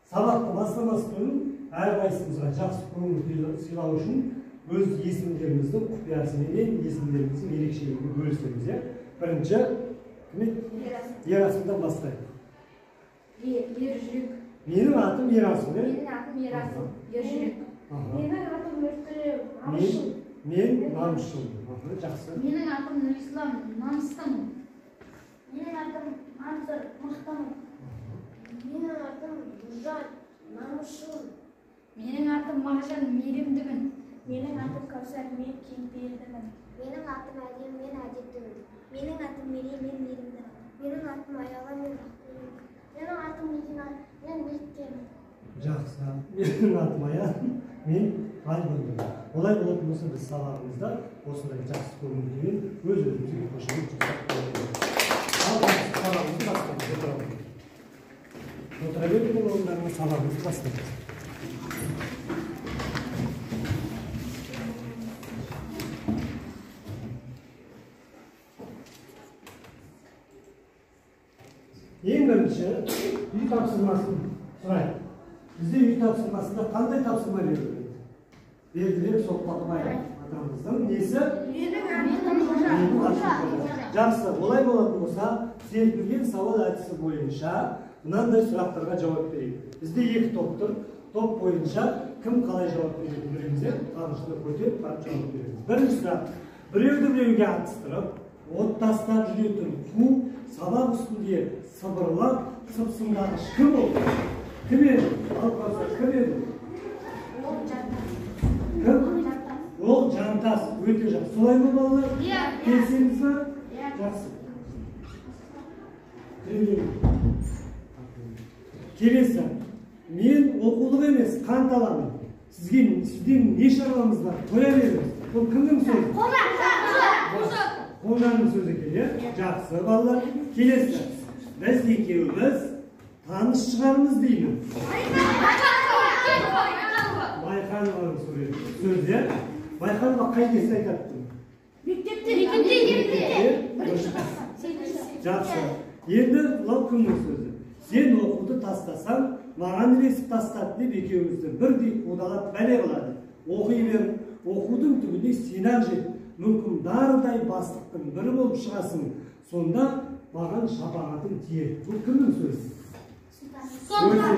Сабақты бастамас бұрын әрқайсымызға жақсы көңіл күй сыйлау үшін өз есімдеріміздің құпиясыменен есімдеріміздің ерекшелігін бөлісеміз, иә? Бірінші кім еді? Ерасылдан бастайық. Ер жүрек. Менің атым Ерасыл, иә? Менің атым Ерасыл, ер жүрек. Менің атым Нұртілеу, намысшыл. Мен намысшыл. Жақсы. Менің атым Нұрислам, намыстымын. Менің атым Мансұр, мықтымын. Менің атым Нұржан, намысшыл. Менің атым Мағжан, мейірімдімін. Менің атым Кәусар, мен кеңпейілдімін. Менің атым Әдем, мен әдептімін. Менің атым Мерей, мен мейірімдімін. Менің атым Аяла, мен бақыттымын. Менің атым Медина, мен биіктемін. Жақсы. Менің атым Аян, мен айбындымын. Олай болатын болса, біз сабағымызда осындай жақсы көңіл күймен өз өзімізге қошемет жасап қоямыз. Ал сабағымызды бастаймыз. Отырамыз. Отыра беріңдер орындарыңа, сабағымызды бастаймыз. Ең бірінші үй тапсырмасын сұрайық. Бізде үй тапсырмасында қандай тапсырма берілді? Бердібек Соқпақбай атамыздың несі? Менің атым Қожа. Жақсы, олай болатын болса, серпілген сауал әдісі бойынша мынандай сұрақтарға жауап берейік. Бізде екі топ тұр. Топ бойынша кім қалай жауап беретінін білеміз, қамшыны көтеріп барып жауап береміз. Бірінші сұрақ. Біреуді біреуге атыстырып, от тастап жүретін қу, сабақ үстінде сыбырлап, сыпсыңдағыш кім ол? Кім еді? Ал қалса, кім еді? Ол Жантас. Кім? Ол Жантас. Өте жақсы. Солай ма, балалар? Иә. Келісеміз ба? Иә. Жақсы. Келесі. Мен оқулық емес, қант аламын. Сізден не шаруамыз бар? Қоя беріңіз. Бұл кімнің сөзі? Қожа. Қожа. Қожаның сөзі екен, иә? Жақсы, балалар. Келесі. Біз екеуміз таныс шығармыз деймін. Байқанованың сөзі, иә? Байқанова қай кезде айтады? Мектепте. Жақсы. Енді мынау кімнің сөзі? Сен оқуды тастасаң, маған ілесіп тастады деп екеумізді бірдей қудалап бәле қылады. Оқи бер, оқудың түбіне сен-ақ жет. Мүмкін дардай бастықтың бірі болып шығасың. Сонда маған шапағатың тиер. Бұл кімнің сөзі? Сұлтан.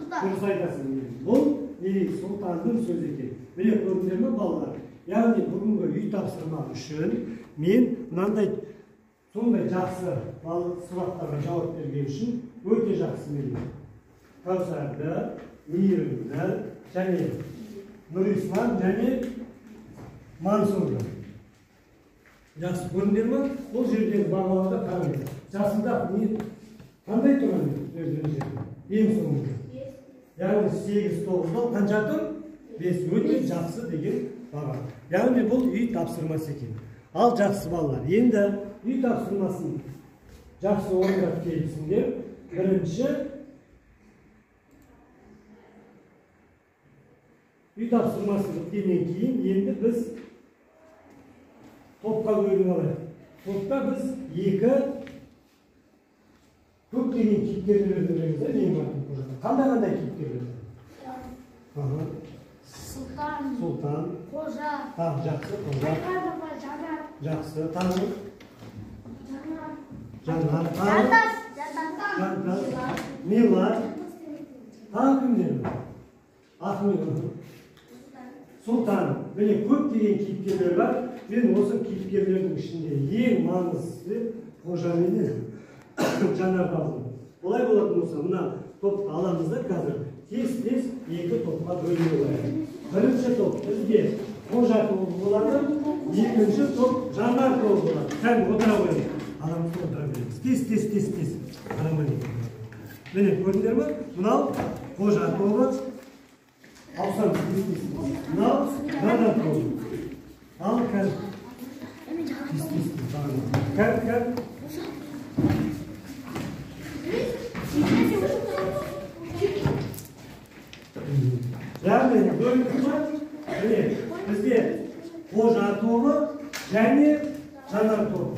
Дұрыс айтасың. Бұл Сұлтанның сөзі екен. Міне көрдіңдер ме, балалар? Яғни бүгінгі үй тапсырма үшін мен мынандай сондай жақсы сұрақтарға жауап берген үшін өте жақсы мен Кәусарды, Мейірімді және Нұрислам және Мансұрды. Жақсы көрдіңдер ме? Бұл жердегі бағаларды қараңыздар. Жасылдақ не қандай тұр жерде? Ең соңында. Яғни 8-9 балл қанша тұр? 5. Өте жақсы деген баға. Яғни бұл үй тапсырмасы екен. Ал жақсы балалар, енді үй тапсырмасын жақсы орындап келіпсіңдер. Бірінші үй тапсырмасы біткеннен кейін енді біз топқа бөлініп алайық. Топта біз екі көптеген кейіпкерлерді білеміз, менің атым Қожа. Қандай-қандай кейіпкерлер? Сұлтан. Сұлтан. Қожа. Тағы жақсы, Қожа. Байқанова, Жанар. Жақсы, тағы. Жанар. Жанар, тағы. Жантас. Жантас. Милат. Тағы кімдер бар? Ахмет. Сұлтан. Міне көптеген кейіпкерлер бар. Мен осы кейіпкерлердің ішінде ең маңыздысы Қожа менен Жанарды алдым. Олай болатын болса, мына топты аламыз да қазір тез-тез екі топқа бөлініп алайық. Бірінші топ бізге Қожа тобы болады, екінші топ Жанар тобы болады. Кәдімгі отыра қояйық. Аламыз да отыра береміз. Тез, тез, тез, тез. Қарамай. Міне көрдіңдер ме? Мынау Қожа тобы. Ауысамыз, тез, тез. Мынау Жанар тобы. Ал қазір. Тез, тез, тез. Кәдімгі, кәдімгі. Яғни бөлінді ме? Міне бізде Қожа тобы және Жанар тобы.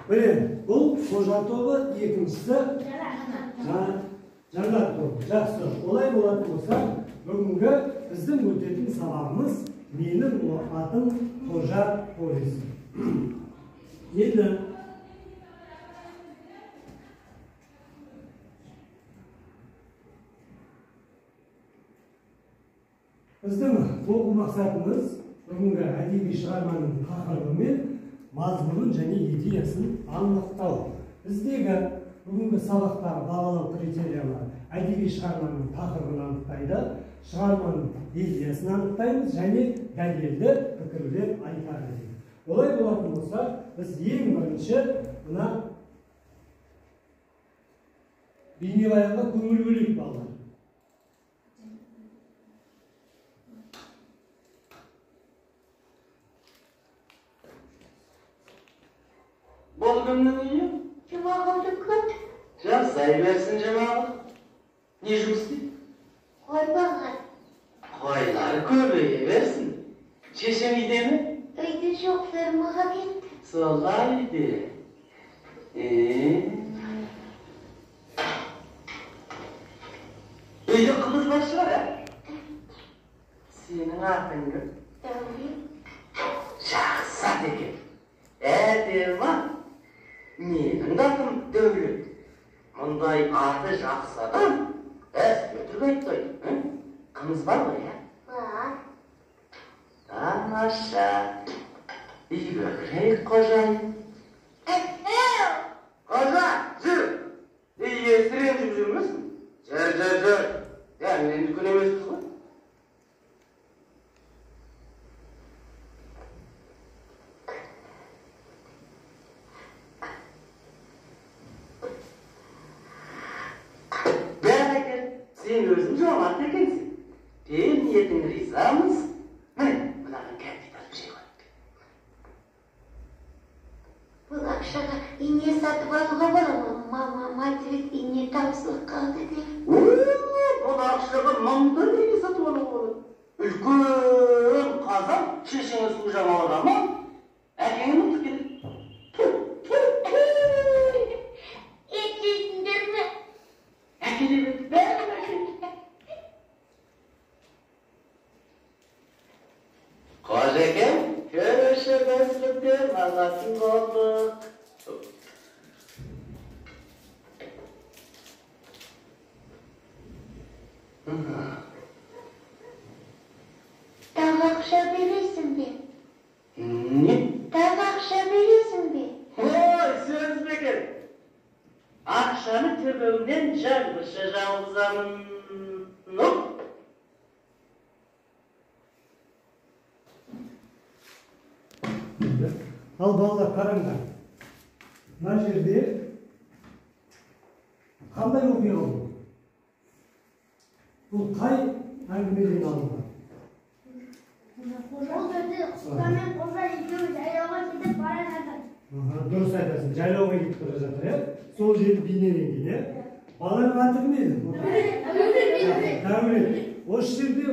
Міне, бұл Қожа тобы, екіншісі Жанар тобы. Жақсы. Олай болатын болса, бүгінгі біздің өтетін сабағымыз «Менің атым Қожа» повесі. Енді біздің оқу мақсатымыз бүгінгі әдеби шығарманың тақырыбы мен мазмұнын және идеясын анықтау. Біздегі бүгінгі сабақтағы бағалау критериялары әдеби шығарманың тақырыбын анықтайды, шығарманың идеясын анықтаймыз және дәлелді пікірлер айтады. Олай болатын болса, біз ең бірінші мына бейнебаянға көңіл бөлейік, балалар. Бұл кімнің үйі? Жұмағұлдікі. Жасай берсін Жұмағұл. Не жұмыс істейді? Қой бағады. Қойлары көбейе берсін. Шешең үйде ме? Үйде жоқ, фермаға кетті. Солай де. Үйде қымыз бар шығар, ә? Сенің атың кім? Дәулет. Жақсы ат екен. Әдемі. Менің де атым Дәулет. Мұндай аты жақсы адам әз өтірік айтпайды. Қымыз бар ғой, ә? Бар. Тамаша. Үйге кірейік, қожайын. Қожа, жүр. Иесі ренжіп жүрмесін. Жүр, жүр, жүр. Мен үлкен емеспіз ғой. Бәрекел, сен өзің жомарт екенсің. Пейіл ниетің ризамыз. Міне, мынаған кәмпит алып жей ғой. Бұл ақшаға ине сатып алуға бола ма? Мама, мать ине таусылып қалды деп. Бұл ақшаға мыңдай ине сатып алуға болады. Үлкен қазан шешеңе су жаңалаған ма? Әкеңе ұмытып кетеді. Ет жейсіңдер ме? Әкеле бер, бәрін әкел. Қожекең, көрішіп өсіп демалатын болдық. Тағы ақша бересің бе? Не? Тағы ақша бересің бе? Ой, сөз бекер. Ақшаны төбемнен жаңбырша жауғызамын. Ал балалар, қараңдар. Мына жерде қандай оқиға болды? Бұл қай әңгімеден алынған? Бұл жерде Сұлтан мен Қожа екеуі жайлауға кетіп бара жатыр. Дұрыс айтасың, жайлауға кетіп бара жатыр, иә? Сол жерді бейнеленген, иә? Баланың аты кім еді? Дәулет. Осы жерде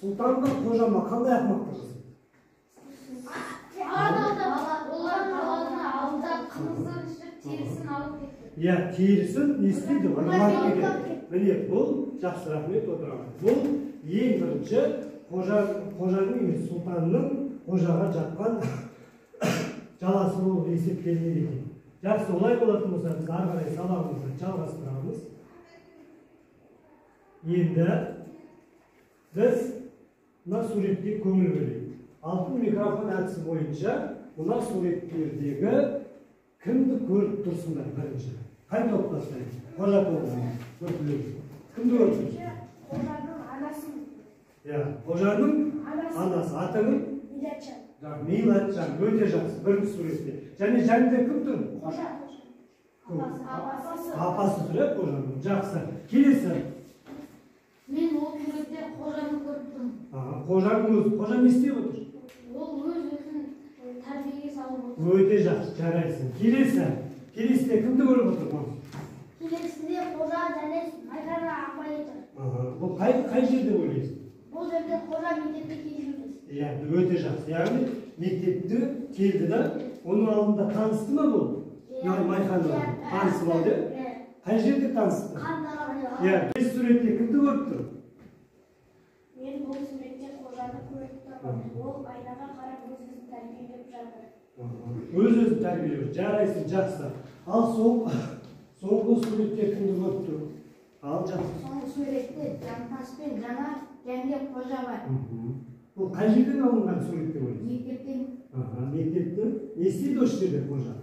Сұлтан ба, Қожа ма қандай ақымақтық жасады? Олар баланы алдап, қымызын ішіп, терісін алып кетті. Иә, терісін не істейді? Ұрлап кетеді. Міне, бұл жақсы, рахмет, отырған. Бұл ең бірінші Қожаның емес, Сұлтанның Қожаға жапқан жаласы болып есептелінеді екен. Жақсы, олай болатын болса, біз ары қарай сабағымызды жалғастырамыз. Енді біз мына суретке көңіл бөлейік. Алтын микрофон әдісі бойынша мына суреттердегі кімді көріп тұрсыңдар бірінші? Қай топ бастайды? Қожа тобынан көріп. Кімді көріп тұрсың? Қожаның анасын. Иә, Қожаның анасы. Аты кім? Милатжан. Милатжан, өте жақсы, бірінші суретте. Және жанында кім тұр? Қожа. Апасы. Апасы тұр, иә, Қожаның. Жақсы. Келесі. Мен ол суретте Қожаны көріп тұрмын. Қожаның өзі. Қожа не істеп отыр? Ол өз-өзін тәрбиеге салып отыр. Өте жақсы, жарайсың. Келесі. Келесіде кімді көріп отыр? Келесінде Қожа және Майқара апайы тұр. Бұл қай жерде ойлайсың? Бұл жерде Қожа мектепке келді. Иә, өте жақсы. Яғни мектепті келді да, оның алдында танысты ма бұл? Майханова танысып алды. Қай жерде танысты? Иә, бұл суретте кімді көріп тұр? Мен бұл суретте Қожаны көріп тұрмын. Ол айнаға қарап өз-өзін тәрбиелеп жатыр. Өз-өзін тәрбиелеп. Жарайсың, жақсы. Ал соңғы суретте кімді көріп тұр? Ал жақсы. Соңғы суретте Жантас пен Жанар және Қожа бар. Бұл қай жерден алынған сурет деп ойлайсыз? Мектептен. Мектептен. Не істейді осы жерде Қожа?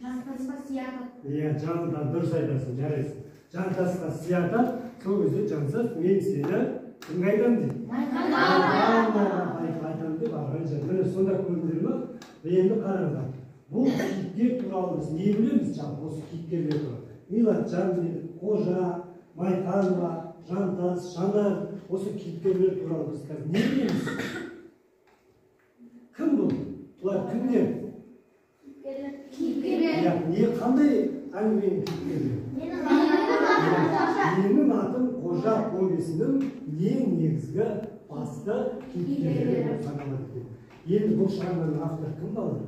Жантасқа сиятады. Иә, Жантас, дұрыс айтасың, жарайсың. Жантасқа сиятады, сол кезде Жантас мен сені кімге айтамын дейді? Майханаға айтамын деп ары қарай. Міне сонда көрдіңдер ме? Енді қараңдар. Бұл кейіпкер туралы біз не білеміз жалпы осы кейіпкерлер туралы? Милатжан дедік, Қожа, Майханова, Жантас, Жанар, осы кейіпкерлер туралы біз қазір не білеміз? Кім бұл? Бұлар кімдер? Кейіпкерлер. Не қандай әңгіменің кейіпкерлері? Менің атым Қожа повесінің ең негізгі басты кейіпкерлері болып саналады екен. Енді бұл шығарманың авторы кім балалар?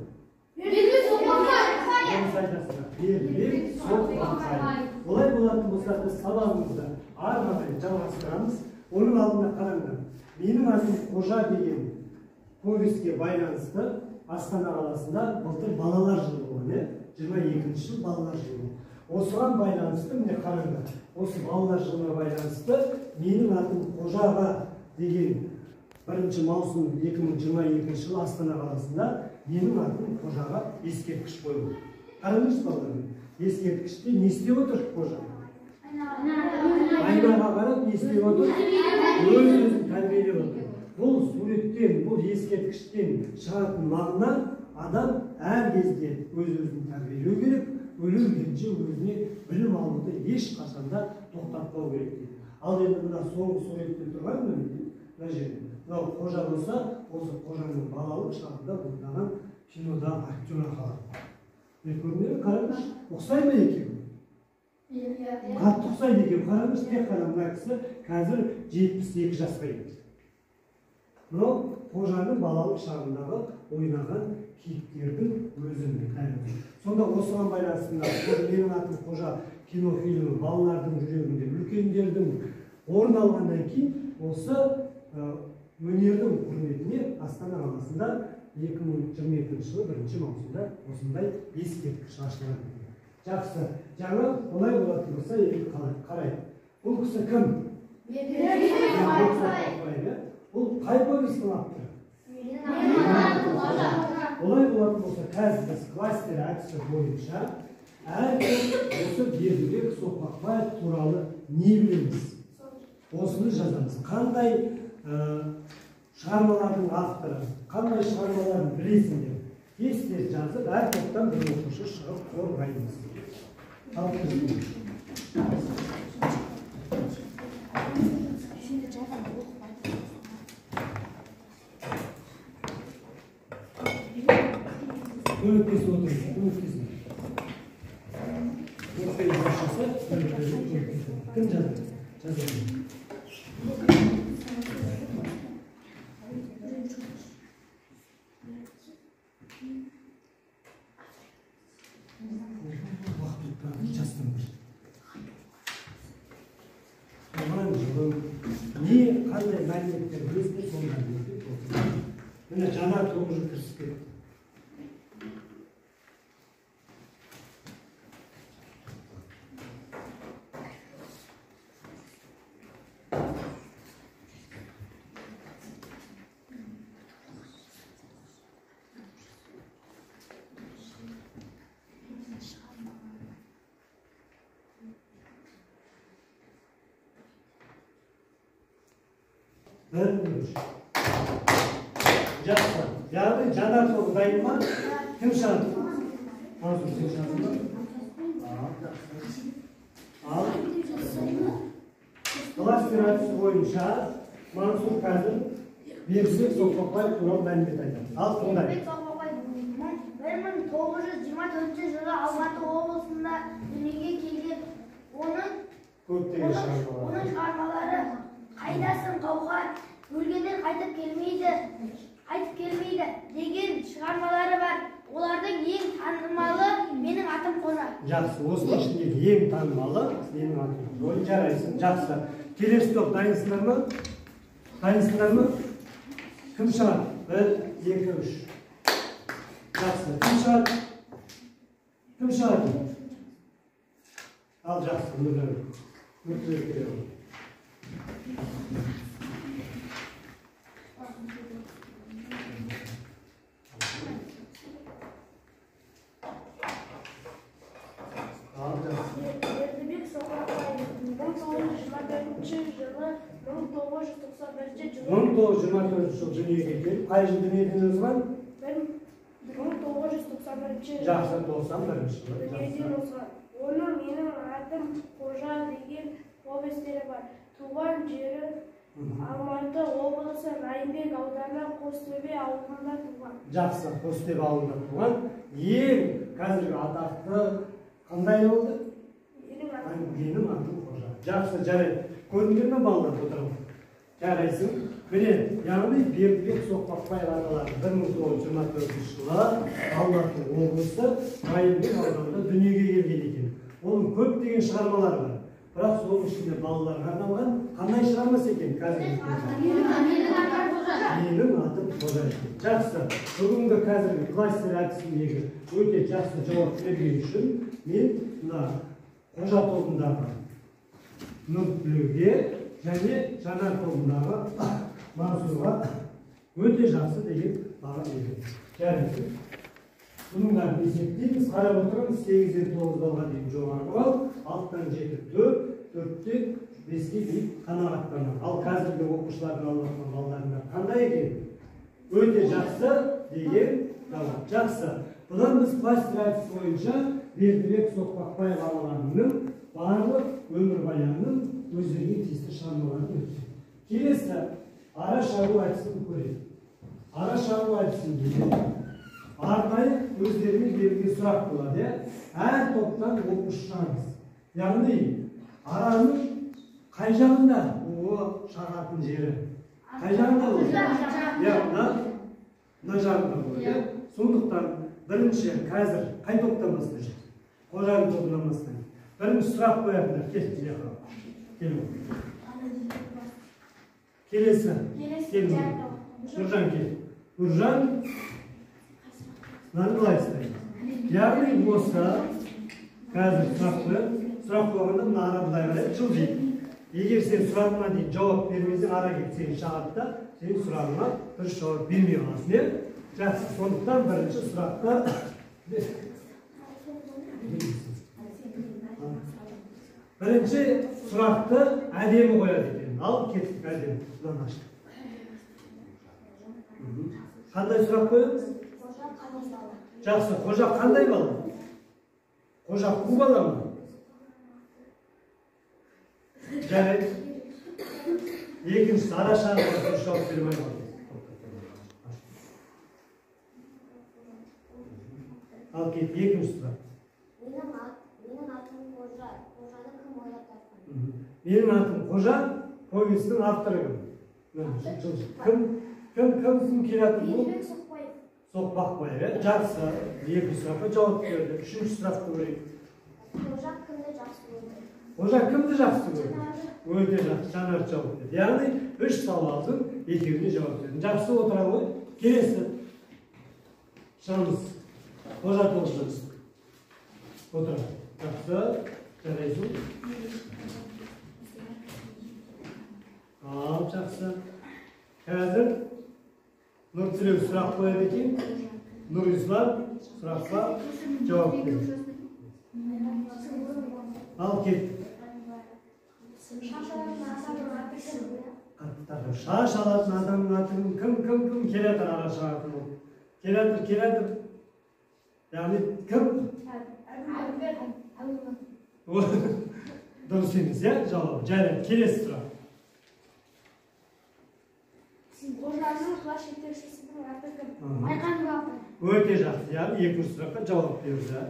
Бердібек Соқпақбаев. Дұрыс айтасыздар. Бердібек Соқпақбаев. Олай болатын болса, біз сабағымызды ары қарай жалғастырамыз. Оның алдында қараңдар. Менің атым Қожа деген повеске байланысты Астана қаласында былтыр балалар жылы болған, 22-ші жыл балалар жылы болды. Осыған байланысты, міне қараңдар, осы балалар жылына байланысты менің атым Қожаға деген 1 маусым 2022 жылы Астана қаласында менің атым Қожаға ескерткіш қойылды. Қараңызшы балалар, ескерткіште не істеп отыр Қожа? Айнаға қарап не істеп отыр? Өз-өзін тәрбиелеп отыр. Бұл суреттен, бұл ескерткіштен шығатын мағына адам әр кезде өз-өзін тәрбиелеу керек, өлгенше өзіне білім алуды ешқашанда тоқтатпау керек дейді. Ал енді мына соңғы суретте тұрған мына жерде мынау Қожа болса, осы Қожаның балалық шағында ойнаған кинодағы актер ағалар. Мен көрдіңдер ме? Қараңызшы, ұқсай ма екеуі? Қатты ұқсайды екеуі. Қараңызшы, тек қана мына кісі қазір 72 жасқа келді. Мынау Қожаның балалық шағындағы ойнаған кейіпкердің өзі. Сонда осыған байланысты менің атым Қожа кинофильмі балалардың жүрегінде, үлкендердің орын алғаннан кейін осы өнердің құрметіне Астана қаласында 2022 жылы 1 маусымда осындай ескерткіш ашылған. Жақсы, жаңа олай болатын болса енді қарайық. Бұл кісі кім? Бұл қай повестің авторы? Олай болатын болса, қазір біз кластер әдісі бойынша әркім осы Бердібек Соқпақбаев туралы не білеміз? Осыны жазамыз. Қандай шығармалардың авторы, қандай шығармаларын білесіңдер? Тез-тез жазып, әр топтан бір оқушы шығып қорғаймыз. Ал көмектесіп отырыңыз, көмектесіңіз. Кім жазды? Жазды. Уақыт өтпей, жастыңдар. Туған жылы не қандай мәліметтер білесіздер, сол мәліметтер толтырыңыз. Міне Жанар тобы уже кірісіп кетті. Bir, üç. Жақсы. Яғни Жанар тобы дайын ма? Кім шығады? Мансұр, сен шығасың ба? Ал, кластер әдісі бойынша Мансұр қазір Бердібек Соқпақбаев туралы мәлімет айтады. Ал, тыңдайық. Бердібек Соқпақбаев 1924 жылы Алматы облысында дүниеге келген. Оның көптеген шығармалары Қайдасың, Қауқар, өлгендер қайтып келмейді, қайтып келмейді деген шығармалары бар. Олардың ең танымалы Менің Жақсы, осының ішіндегі ең танымалы менің атым Қожа. Жарайсың, жақсы. Келесі топ дайынсыңдар ма? Дайынсыңдар ма? Кім шығады? 1, 2, 3. Жақсы. Кім шығады? Кім шығады? Ал жақсы, Нұржан. Нұртілеу келе ғой. Ал жақсы. Бердібек Соқпақбаев 1924 жылы 1991 жылы 1924 жылы дүниеге келіп, қай жылы дүниеден озған? 1991 жылы Жақсы, 91 жылы. дүниеден озған. Оның «Менің атым Қожа» деген повестері бар. Туған жері Алматы облысы Райымбек ауданы Қостөбе ауылында туған. Жақсы, Қостөбе ауылында туған. Ең қазіргі атақты қандай болды? Менің атым Менің атым Қожа. Жақсы, жарайды. Көрдіңдер ме балалар, отырып? Жарайсың. Міне, яғни Бердібек Соқпақбаев ағалары 1924 жылы Алматы облысы Райымбек ауданында дүниеге келген екен. Оның көптеген шығармалары бар. Бірақ соның ішінде балаларға арналған қандай шығармасы екен қазіргі? Менің атым Қожа. Менің атым Қожа екен. Жақсы. Бүгінгі қазіргі кластер әдісіндегі өте жақсы жауап берген үшін мен мына Қожа тобындағы Нұртілеуге және Жанар тобындағы Мансұрға өте жақсы деген баға беремін. Жарайсың. Бұның бәрін есептейміз. Қарап отырамыз, 8-ден 9 балға дейін жоғары балл, 6-дан 7, 4, 4-тен 5-ке дейін қанағаттанады. Ал қазіргі оқушылардың алып жатқан балдарының қандай екен? Өте жақсы деген жауап. Жақсы. Бұдан біз кластер әдісі бойынша Бердібек Соқпақбаев ағаларының барлық өмірбаянын өздеріне тиісті шығармаларын өттік. Келесі ара шағу әдісін көрейік. Ара шағу әдісінде арнайы өздеріне берілген сұрақ болады, иә? Әр топтан оқушы шығамыз. Яғни араның қай жағында о шағатын жері? Қай жағында болады? Иә, мына жағында болады, иә? Сондықтан бірінші қазір қай топтан бастаймыз? Қожаның тобынан бастаймыз. Бірінші сұрақ қоятындар, кел, кел. Келесі. Кел. Нұржан кел. Нұржан мынаны былай істейміз. Яғни осы қазір сұрақ қояды. Сұрақ қойғанда мына ара былай қарай жылжиды. Егер сен сұрағыңа дейін жауап бермесең, ара келіп сені шағады да, сенің сұрағыңа дұрыс жауап бермей қаласың, иә? Жақсы, сондықтан бірінші сұрақты бірінші сұрақты әдемі қояды екен. Ал кеттік, әдемі. Мынаны аштық. Қандай сұрақ қоямыз? Қожа қандай бала? Жақсы, Қожа қандай бала? Қожа қу бала ма? Жарайды. Екіншісі ара шағып дұрыс жауап бермей қалды. Ал кет, екінші сұрақ. Менің атым Қожа. Қожаны кім ойлап тапқан? Менің атым Қожа повесінің авторы кім? Кім кім кім кім келатыр бұл? Бердібек Соқпақбаев. Соқпақбаев, иә? Жақсы. Екінші сұраққа жауап берді. Үшінші сұрақты көрейік. Қожа кімді жақсы көрді? Қожа кімді жақсы көрді? Өте жақсы, Жанар жауап берді. Яғни үш сауалдың екеуіне жауап берді. Жақсы, отыра ғой. Келесі. Шығамыз. Қожа тобынан. Отыра. Жақсы. Жарайсың. Ал, жақсы. Қазір Нұртілеу сұрақ қояды екен. Нұрислам сұраққа жауап береді. Ал кеттік. Шаш алатын адамның аты кім? Шаш алатын адамның аты кім? Кім, кім, кім келе жатыр ара шығатын ол? Келе жатыр, келе жатыр. Яғни кім? Дұрыс емес, иә? Жауап. Жарайды, келесі сұрақ. Қожаның класс жетекшісінің аты кім? Айқанова апай. Өте жақсы, яғни екінші сұраққа жауап берді.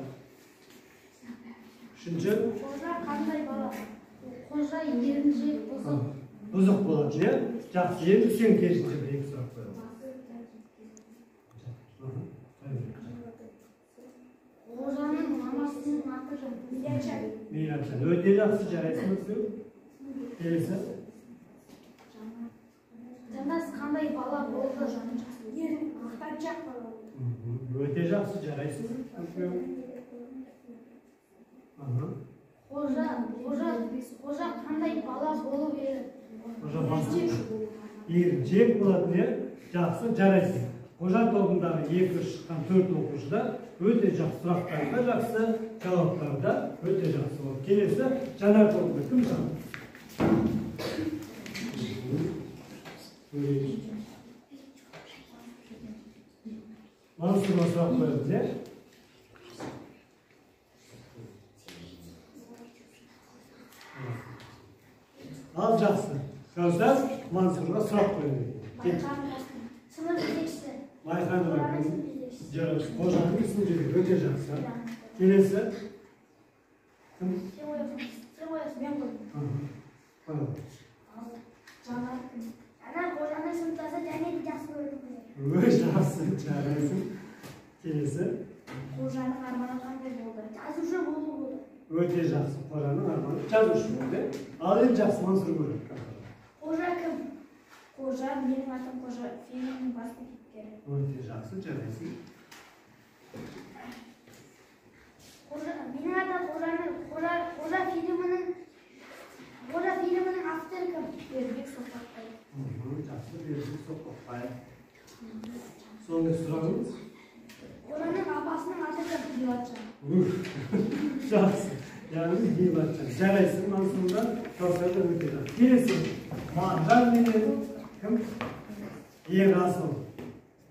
Үшінші. Қожа қандай бала? Қожа еріншек, бұзық. Бұзық болады, иә? Жақсы, енді сен керісінше бір екі сұрақ қоямын. Қожаның мамасының аты кім? Мейрамжан. Мейрамжан. Өте жақсы, жарайсың. Келесі. Жандас қандай бала болды? Мақтаншақ бала болды. Өте жақсы, жарайсың. Қожа қандай бала болып еді? Қожа еріншек болатын, иә? Жақсы, жарайсың. Қожа тобындағы 2 шыққан 4 оқушы да өте жақсы сұрақтар да жақсы, жауаптар да өте жақсы болды. Келесі Жанар тобында кім шығады? Мансұрға сұрақ қоямыз, иә? Ал жақсы. Кәусар Мансұрға сұрақ қояды. Сынып жетекшісі. Майханова. Қожаның сынып жетекшісі. Өте жақсы. Келесі. Кім? Сен қоясың. Сен қоясың, мен қойдым. Жанар. Жанар Қожаның сыныптасы және де жақсы көретін. Өте жақсы, жарайсың. Келесі. Қожаның арманы қандай болды? Жазушы болу болды. Өте жақсы. Қожаның арманы жазушы болды. Ал енді жақсы Мансұр көреді. Қожа кім? Қожа, менің атым Қожа, фильмнің басты кейіпкері. Өте жақсы, жарайсың. Қожа, менің атым Қожаның, Қожа фильмінің, Қожа фильмінің авторы кім? Бердібек Соқпақбаев. Жақсы, Бердібек Соқпақбаев. Соңғы сұрағымыз. Қожаның апасының аты кім? Дилатжан. Жақсы. Яғни Дилатжан. Жарайсың, Мансұрда, Кәусарда өте жақсы. Келесі Мағжан менен кім? Ерасыл.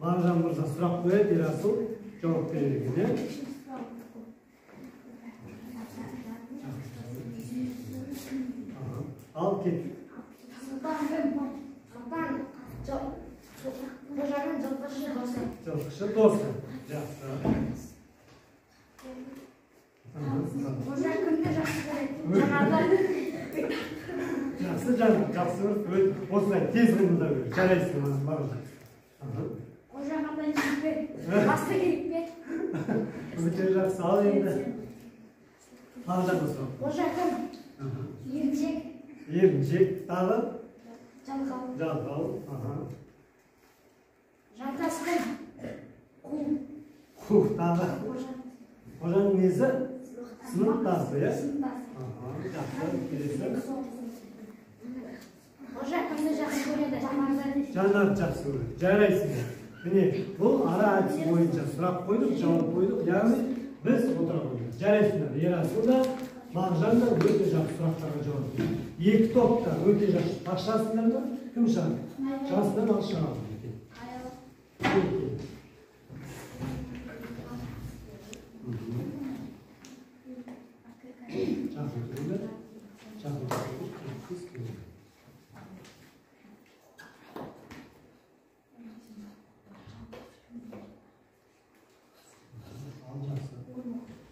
Мағжан мырза сұрақ қояды, Ерасыл жауап береді екен, иә? Ал кеттік. Сұлтан кім? Сұлтан Қожаның жылқышы досы. Жылқышы досы. Жақсы. Қожа кімді жақсы көреді? Жанарды. Жақсы, жаным, жақсы көреді. Осылай тез қимылдау керек. Жарайсың, Мағжан. Қожа қандай кейіпкер? Басты кейіпкер. Өте жақсы. Ал енді Мағжанға сұрақ. Қожа кім? Еріншек. Еріншек. Тағы? Жалқау. Жалқау. Жантас кім? Қу. Қу, тағы? Қожаның несі? Сыныптасы, иә? Сыныптасы. Жақсы, келесі. Қожа кімді жақсы көреді? Жанарды. Жанарды жақсы көреді. Жарайсыңдар. Міне, бұл ара әдісі бойынша сұрақ қойдық, жауап қойдық. Яғни біз отыра қойдық. Жарайсыңдар. Ерасыл да, Мағжан да өте жақсы сұрақтарға жауап берді. Екі топ та өте жақсы. Шығасыңдар ма? Кім шығады? Шығасыңдар, ал шығады.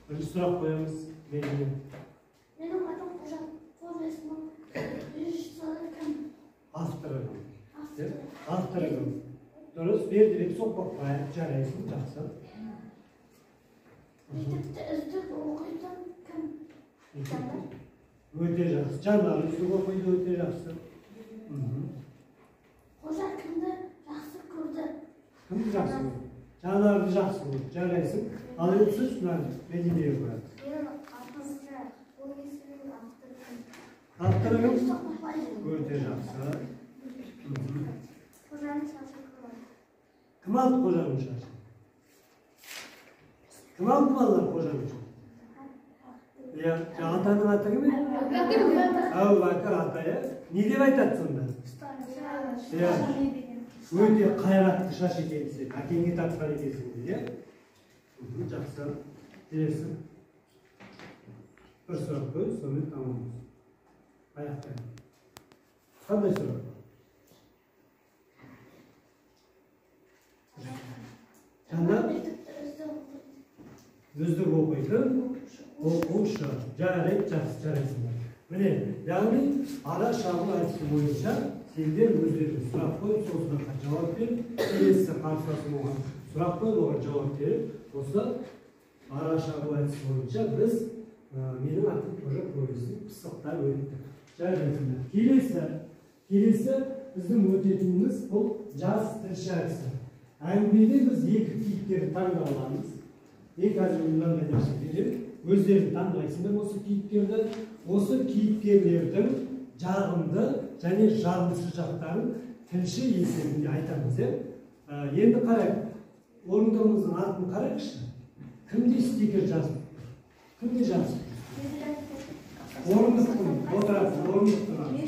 Бірінші сұрақ қоямыз. Менің атым Қожа. Повесінің режиссері кім? Авторы кім? Авторы кім? Дұрыс, Бердібек Соқпақбаев. Жарайсың, жақсы. Мектепте үздік оқитын кім? Жанар. Өте жақсы. Жанар үздік оқиды, өте жақсы. Қожа кімді жақсы көрді? Кімді жақсы көрді? Жанарды жақсы көрді. Жарайсың. Ал енді сіз мына Мәдинеге қояды. Менің атым Қожа. Повесінің авторы кім? Авторы кім? Өте жақсы. Қожаның шашы кім алды? Кім алды Қожаның шашын? Кім алды балалар Қожаның шашын? Иә, атаның аты кім еді? Әбубәкір ата, иә? Не деп айтады сонда? Иә. Өте қайратты шаш екенсің, әкеңе тартқан екенсің дейді, иә? Жақсы. Келесі. Бір сұрақ қой, сонымен тамамыз. Аяқтаймыз. Қандай сұрақ? Жанар үздік оқитын оқушы. Жарайды, жақсы, жарайсыңдар. Міне, яғни ара шағу әдісі бойынша сендер өздерің сұрақ қойып, сол сұраққа жауап беріп, келесі қарсыласың оған сұрақ қойып, оған жауап беріп, осы ара шағу әдісі бойынша біз Менің атым Қожа повесін пысықтап өттік. Жарайсыңдар. Келесі біздің өтетініміз бұл жас тілші әдісі. Әңгімеде біз екі кейіпкерді таңдап аламыз. Мен қазір мынандай нәрсе беремін. Өздерің таңдайсыңдар осы кейіпкерді. Осы кейіпкерлердің жағымды және жағымсыз жақтарын тілші есебінде айтамыз. Енді қарайық, орындығымыздың атын қарайықшы. Кімде стикер жазып? Кімде жазып? Орындықтың отыратын, орындықтың аты.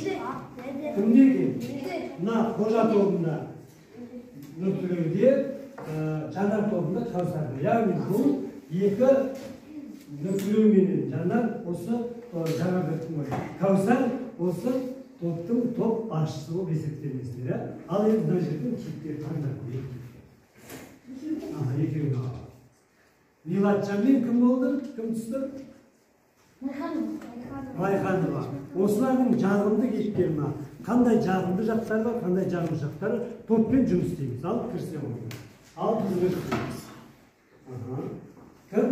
Кімде екен? Мына Қожа тобында Нұртілеуде, Жанар тобында Кәусарда. Яғни бұл екі Нұртілеу менен Жанар осы Жанар деп қой. Кәусар осы топтың топ басшысы болып есептелесіздер. Ал енді мына жерден кейіпкер таңдап көрейік. Екеуін алып. Милатжанмен кім болды? Кім түсті? Майханова. Осылардың жағымды кейіпкері ма? Қандай жағымды жақтары бар, қандай жағымды жақтары? Топпен жұмыс істейміз. Ал кірсе ғой. Ал біз істейміз. Кім?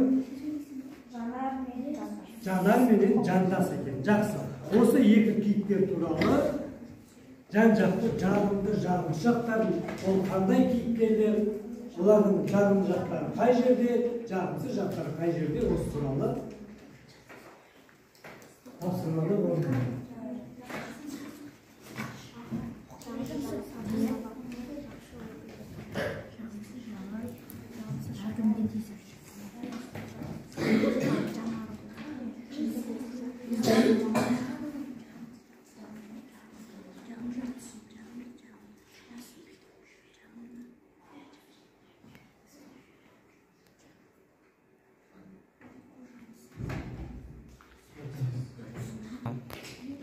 Жанар менен Жантас екен. Жақсы. Осы екі кейіпкер туралы жан-жақты жағымды, жағымсыз жақтарын, ол қандай кейіпкерлер, олардың жағымды жақтары қай жерде, жағымсыз жақтары қай жерде, осы туралы тапсырманы орындаймыз.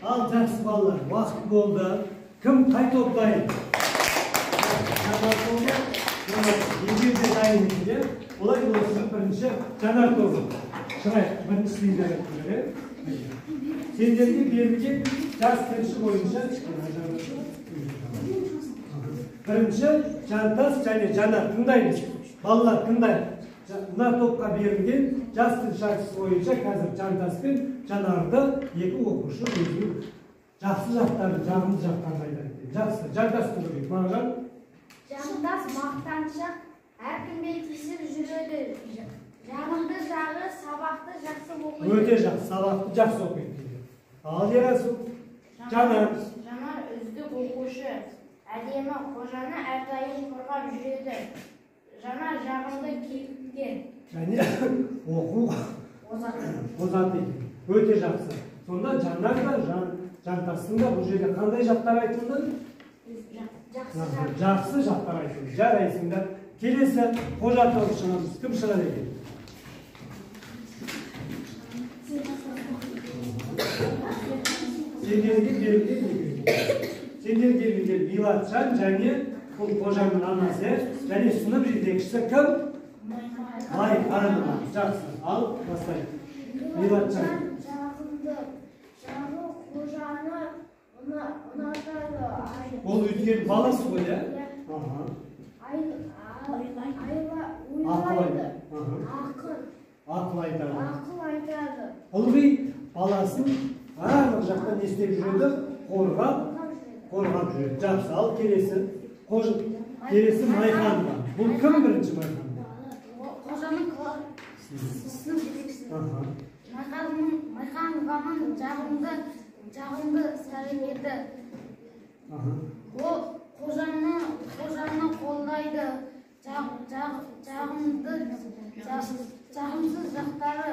Ал жақсы балалар, уақыт болды. Кім қай топ дайын? Жанар тобы. Егер де дайын екен, олай болса бірінші Жанар тобы. Шығайық, бірінші сендер айтыңдар. Сендерге берілген жас тілші бойынша бірінші Жантас және Жанар тыңдаймыз. Балалар тыңдайық. Мына топқа берілген жас тілші әдісі бойынша қазір Жантас пен Жанарды екі оқушы өзінің жақсы жақтарын, жағымды жақтарын айтады. Жақсы, Жантасты көрейік. Мағжан. Жантас мақтаншақ, әркімге тиісіп жүреді. Жағымды жағы сабақты жақсы оқиды. Өте жақсы, сабақты жақсы оқиды дейді. Ал Ерасыл, Жанар. Жанар үздік оқушы, әдемі, Қожаны әрдайым қорғап жүреді. Жанар жағымды кейіпкер. Және оқу озаты екен. Өте жақсы. Сонда Жанар да, Жантастың да бұл жерде қандай жақтар айтылды? Жақсы жақтар айтылды. Жарайсыңдар. Келесі Қожа тобы шығамыз. Кім шығады екен? Сендерге берілген Сендерге берілген Милатжан және бұл Қожаның анасы және сынып жетекшісі кім? Майханова. Жақсы. Ал бастайық. Милатжан. Жағымды, жағы Қожаны ұнатады. Ол өйткені баласы ғой, иә? Ойлайды. Ақыл айтады. Ақыл айтады. Ылғи баласын барлық жақтан не істеп жүреді? Қорғап жүреді. Жақсы. Ал келесі. Келесі Майханова. Бұл кім бірінші Майханова? Қожаның сынып жетекшісі. Майханованың жағымды іс-әрекеті. Ол Қожаны қолдайды. Жағымсыз жақтары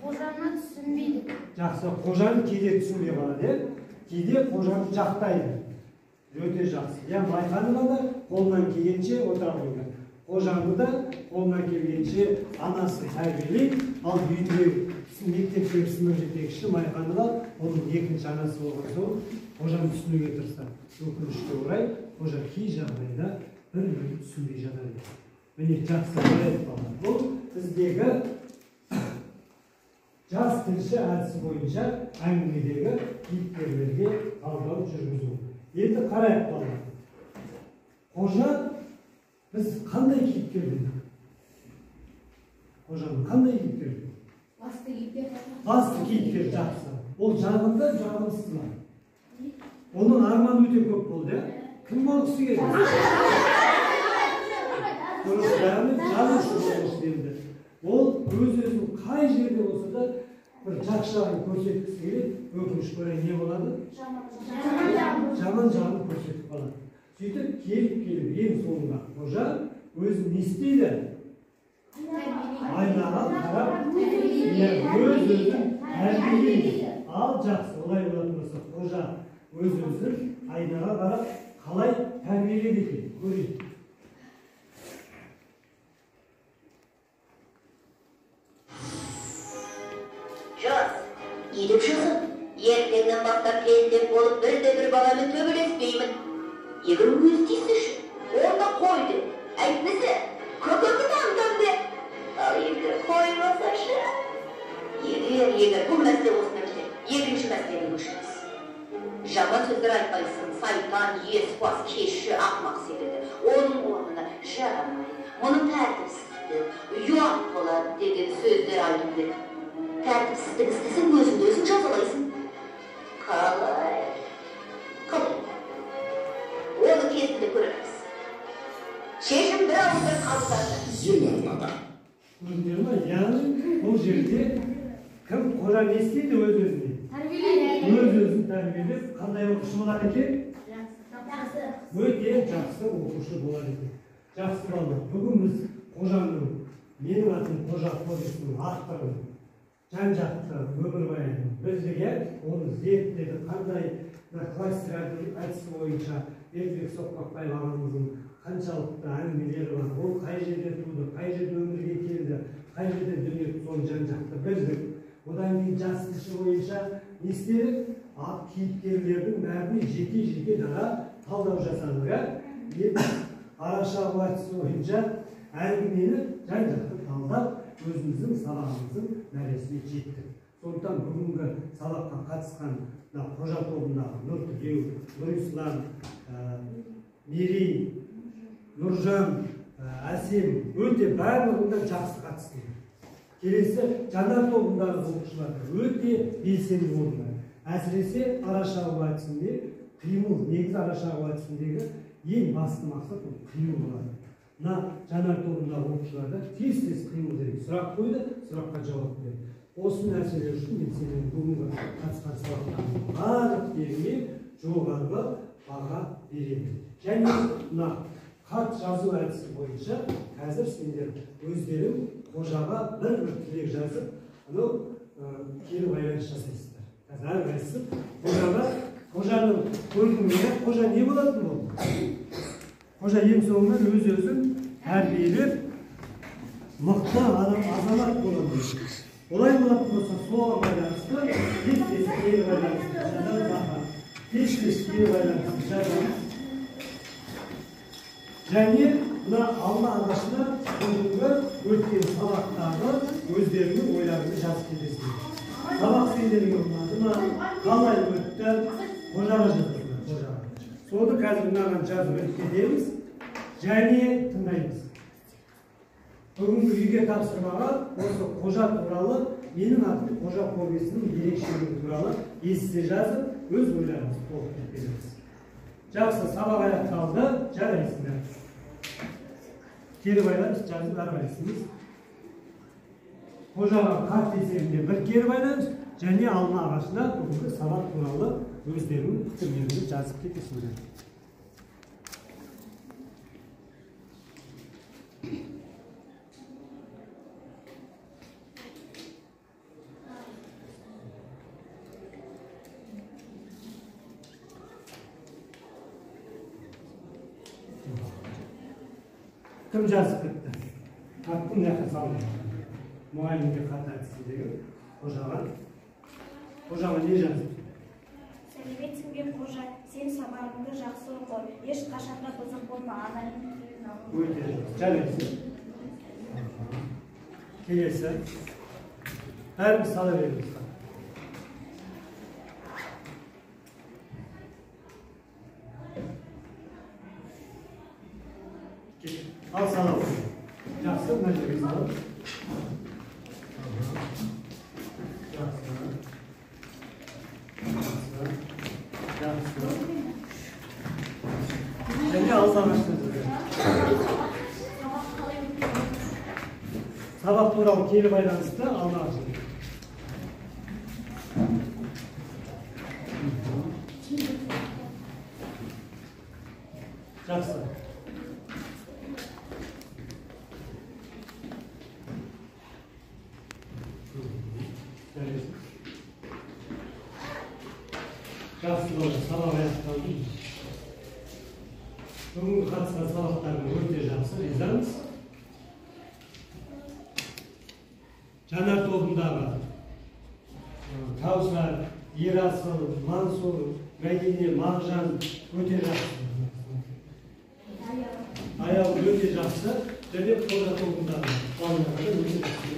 Қожаны түсінбейді. Жақсы, Қожаны кейде түсінбей қалады, кейде Қожаны жақтайды. Өте жақсы. Я Майханова да қолынан келгенше отыра қойды. Қожаны да қолынан келгенше анасы тәрбиелейді. Ал үйде мектептегі сынып жетекшісі Майханова оның екінші анасы болған соң Қожаны түсінуге тырысады. Өкінішке орай Қожа кей жағдайда бір-бірін түсінбей жатады. Міне жақсы жарайды балалар. Бұл біздегі жас тілші әдісі бойынша әңгімедегі кейіпкерлерге талдау жүргізу. Енді қарайық балалар. Қожа біз қандай кейіпкер дедік? Қожаны қандай кейіпкер дедік? Басты кейіпкер. Басты кейіпкер, жақсы. Ол жағымды, жағымсыз ба? Оның арманы өте көп болды, иә? Кім болғысы келді? Дұрыс, яғни жазушы болғысы келді. Ол өз-өзін қай жерде болса да бір жақсы жағын көрсеткісі келеді. Өкінішке орай не болады? Жаман жағын көрсетіп қалады. Сөйтіп келіп ең соңында қожа өзін не істейді? Айнаға қарап өз-өзін тәрбиелейді. Ал жақсы, олай болатын болса, қожа өз-өзін айнаға қарап қалай тәрбиелейді екен? Көрейік. Жаз, еліп жазып, ертеңнен бастап келіндеп болып бірде-бір баламен төбелеспеймін. Егер өз тиісі, онда қой деп, әйтпесе көкеңді таңдам де. Ал егер қоймасашы? Егер бұл мәселе осымен бітеді. Екінші мәселеге көшеміз. Жаман сөздер айтпайсың, сайтан, еспас, кешші, ақмақ секілді. Оның орнына жарамай, мұны тәртіпсіздік, ұят болады деген сөздер айту керек. Тәртіпсіздік істесең, өзіңді өзің жазалайсың. Қалай? Қалай? Оны кезінде көрерміз. Шешім бір ауыздан қабылданды. Ел арнада. Көрдіңдер ме? Яғни бұл жерде кім қожа не істейді өз-өзіне? Тәрбиелейді. Өз-өзін тәрбиелеп, қандай оқушы болады екен? Жақсы. Өте жақсы оқушы болады екен. Жақсы балалар, бүгін біз қожаның, менің атым Қожа повесінің авторын жан-жақты өмірбаянын білдік, оны зерттедік, қандай классик әдісі бойынша Бердібек Соқпақбаев ағамыздың қаншалықты әңгімелері бар, ол қай жерде туды, қай жерде өмірге келді, қай жерде дүние, соны жан-жақты білдік. Одан кейін жас тілші бойынша не істедік? Кейіпкерлердің бәріне жеке-жеке дара талдау жасадық. Енді ара шабу әдісі бойынша әңгімені жан-жақты талдап, өзіміздің сабағымыздың мәресіне жеттік. Сондықтан бүгінгі сабаққа қатысқан қожа тобындағы Нұртілеу, Нұрислам, Мерей, Нұржан, Әсем өте барлығында жақсы қатысты. Келесі Жанар тобындағы оқушылар өте белсенді болды. Әсіресе ара шабу әдісінде қимыл, негізі ара шабу әдісіндегі ең басты мақсат ол қимыл болады. Мына Жанар тобындағы оқушыларда тез-тез қимыл керек. Сұрақ қойды, сұраққа жауап берді. Осы нәрселер үшін мен сенің бүгінгі қатысқан сабақтарыңның барлық жоғарғы баға беремін. Және мына хат жазу әдісі бойынша қазір сендер өздерің қожаға бір-бір тілек жазып, анау кері байланыс жасайсыздар. Қазір әрқайсысы қожаға, қожаның көрдіңдер, қожа не болатын болды? Қожа ең соңынан өз-өзін тәрбиелеп, мықты адам, азамат болады. Олай болатын болса, соған байланысты тез-тез кері байланысты жазамыз. Тез-тез кері байланысты жазамыз. Және мына алма ағашына бүгінгі өткен сабақтағы өздерінің ойларыңды жазып кетесіңдер. Сабақ сендерге ұнады ма? Қалай өтті? Қожаға жазасыңдар, қожаға. Соны қазір мынаған жазып өтіп кетеміз және тыңдаймыз. Бүгінгі үйге тапсырмаға осы қожа туралы, менің атым Қожа повесінің ерекшелігі туралы эссе жазып, өз ойларыңызды толықтырып береміз. Жақсы, сабақ аяқталды, жарайсыңдар. Кері байланыс жазып әрқайсымыз. Қожаға хат есебінде бір кері байланыс және алма ағашына бүгінгі сабақ туралы өздерінің пікірлерін жазып кетесіңдер. Кім жазып кетті? Хатты мына жаққа салды. Мұғалімге хат әдісіндегі қожаға. Қожаға не жазды? Сәлеметсің бе, қожа? Сен сабағыңды жақсы оқы. Еш қашанда бұзық болма. Анаңның тілегін ал. Өте жақсы. Жарайсың. Келесі. Бәріміз сала береміз. Ал сала. Жақсы, мына жерге салып. Алма ағашына. Сабақ туралы кері байланысты алма ағашына. Жақсы. Жақсы болды, сабақ аяқталды. Бүгінгі қатысқан сабақтарың өте жақсы, ризамыз. Жанар тобындағы Кәусар, Ерасыл, Мансұр, Мәдине, Мағжан өте жақсы. Аял өте жақсы, және Қожа тобындағы балаларға да өте жақсы.